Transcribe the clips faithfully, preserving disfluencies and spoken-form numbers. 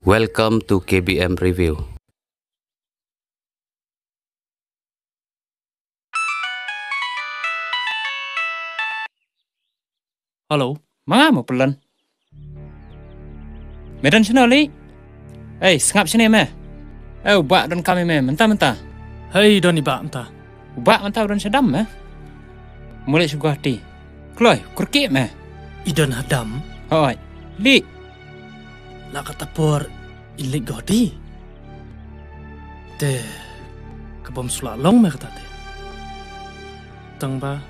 Welcome to K B M Review. Hello. Ma nga mo Pynlon. Me don shano Li? Ei, sngap shane me. Ei, u bah don kam ïa me mynta mynta. Hei, don i bah mynta. U bah mynta u don sha dam me. Mo leit sha Guwahati. Kloi, kyrkieh me. I don ha dam? Hooid. Li. La kata por in leit Guwahati. Te ka bym shu lah long me kata te. Tang ba.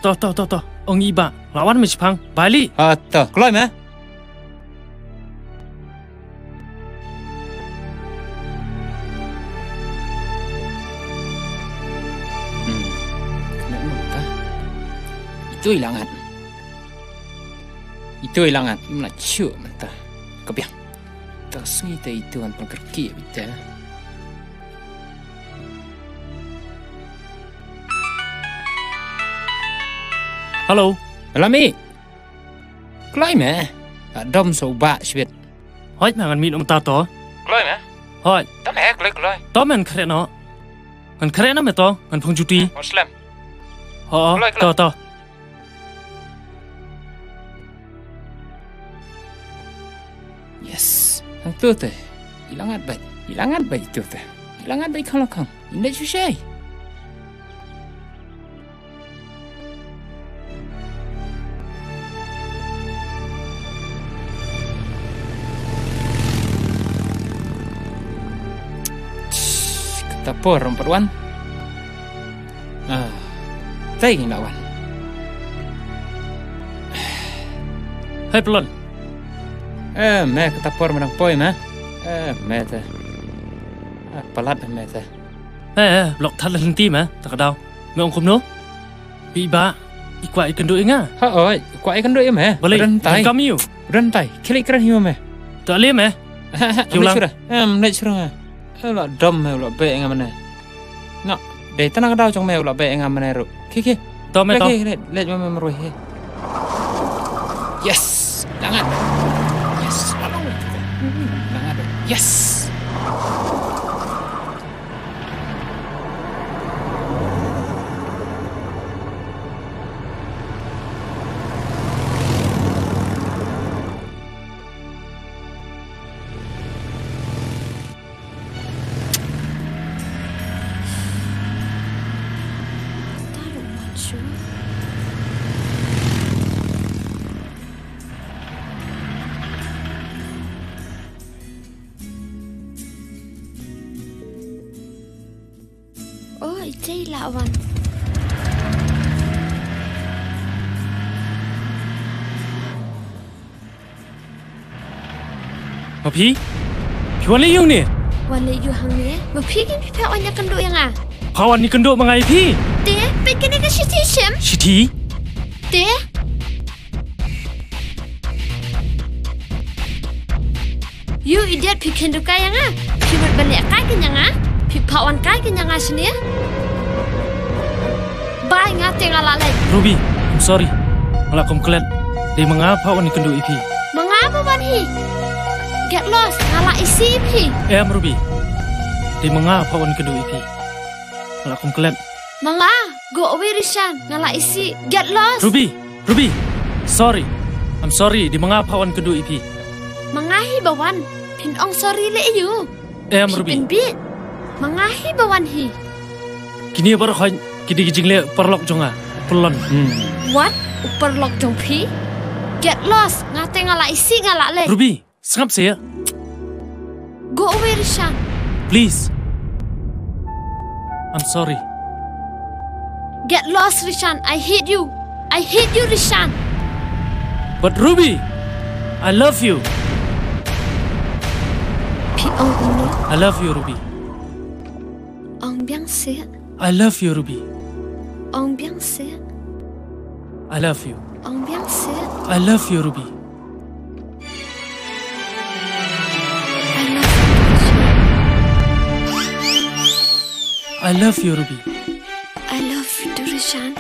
To, to, to, to. Ong i bah. Lah wan me shipang. Bye Li. Ha, to. Kloi me. Hmm. Kane mynta. Itu i la ngat. Itu i la ngat. Im la shu mynta. Ka biang. Ta sngi te itu ngan pynkyrdit beit te. Hello. Hello mi. Kloi me. Ka dom sha u bah shibit. Hooid me ngan mih noh mynta to. Kloi me. Hooid. Te me kloi kloi. To me ngan khreh noh. Ngan khreh noh me to. Ngan phong juti. Mo slem. Ho. Kloi kloi. To to. Yes. Hangto te. I la ngat beit. I la ngat beit to te. I la ngat beit khang la khang. Ym dei shuh shei. Kata por ym pat wan. Ah, tai ngin la wan. Hei Pynlon. Eh, me kata por me dang poi me. Eh, me te. Ah, palat me te. Eh, eh, lok that lynti me, ta ka daw. Me ong kumno? Phi i bah, i kwah i kynduh ïa nga. Hooid, i kwah i kynduh ïa me. Balei, don tai. Kam ïa u. Don tai, khie leit kren hi me. To lei me. Em, leit shuh. Em, leit shuh nga. Eh, u la dom me, u la beh ïa nga mane. Noh, dei tang na ka daw jong me u la beh ïa nga mane ruh. Khie, khie. To me to. Khie, khie, leit, leit me marwei khie. Yes, la ngat. Yes, la ngat. La ngat. Yes. Oh, ite i la wan. Ma phi? Phi wan leh aïu hangne? Wan leh aïu hangne? Ma phi kin phi phah wan ïakynduh ïa nga? Phah wan ïakynduh ma nga ïa phi. Te, peit kane ka shithi shem? Shithi? Te? You idiot, phi kynduh kai ïa nga. Phi mut ban leh kai kynduh ïa nga. Phi phah wan kai kynduh ïa nga shane. Bye, nga te nga la leit. Ruby, I'm sorry. Nga la kum klet. Dei ma nga phah wan ïakynduh ïa phi. Ma nga ba wan hi. Get lost, nga la isih ïa phi. Em Ruby. Dei ma nga phah wan ïakynduh ïa phi. Nga la kum klet. Ma nga, go away Rishan, nga la isih. Get lost. Ruby, Ruby. Sorry. I'm sorry, dei ma nga phah wan ïakynduh ïa phi. Ma nga hi ba wan, phin ong sorry leh aïu? Em Ruby. Phin bit. Ma nga hi ba wan hi. Kine baroh hi, ki dei ki jingleh u paralok jong nga, u Pynlon. Hmm. What? U paralok jong phi? Get lost, nga te nga la isih nga la leit. Ruby. Sngap seh. Go away, Rishan. Please. I'm sorry. Get lost, Rishan. I hate you. I hate you, Rishan. But Ruby, I love you. Phi ong kumno? I love you, Ruby. Ong biang seh. I love you, Ruby. Ong biang seh. I love you. Ong biang seh. I love you, Ruby. I love you, Rishan. I love you, Ruby. I love you too, Rishan.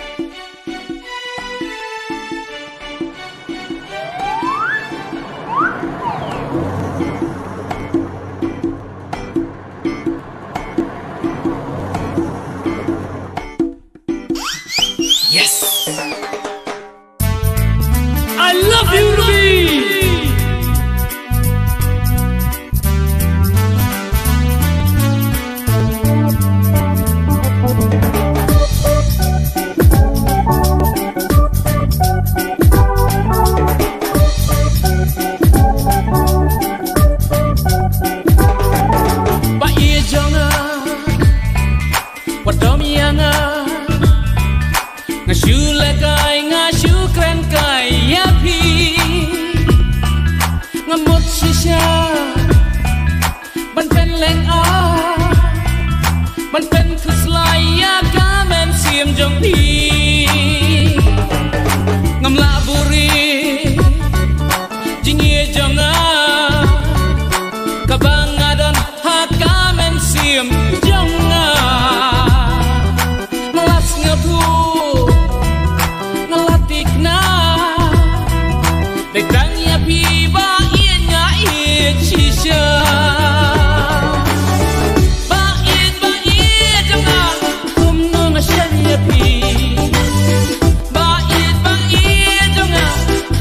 Shu lehkai nga shu kren kai ïa phi. Nga mut shisha ban pynlehkai, ban pynkhuslai ïa ka mynsiem jong phi. Ngam lah buhrieh jingïeit jong nga, kaba nga don ha ka mynsiem jong nga. Nga la sngewthuh, nga la thikna, dei tang ïa phi ba ïeit nga ïeit shisha. Ba ïeit, ba ïeit jong nga, kumno nga shem ïa phi. Ba ïeit, ba ïeit jong nga,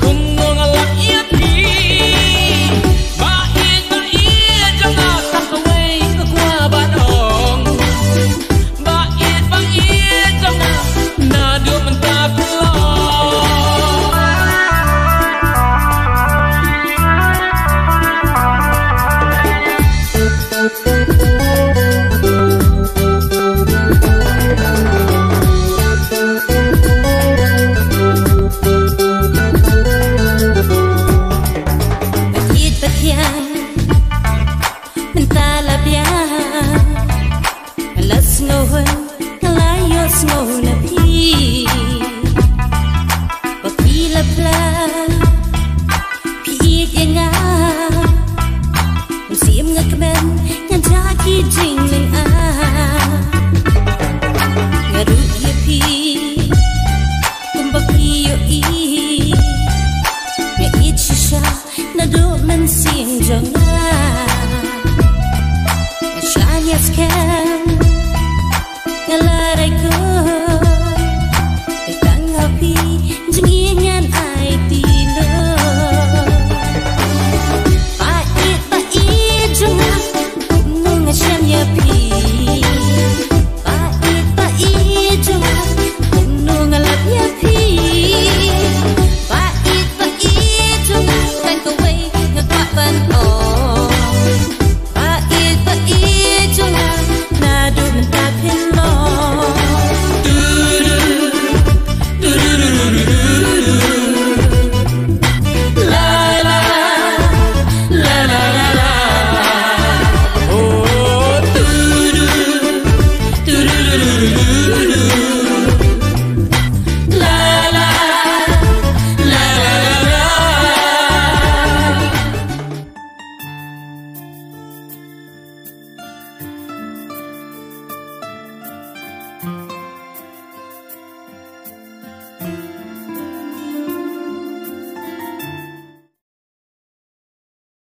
kumno nga lap ïa phi. Ba ïeit, ba ïeit jong nga, tang kawei ka kwah ban ong. Ba ïeit, ba ïeit jong nga, naduh mynta phi long. Ïeit ba thiang, mynta la biang, la sngew hun, la ïohsngew.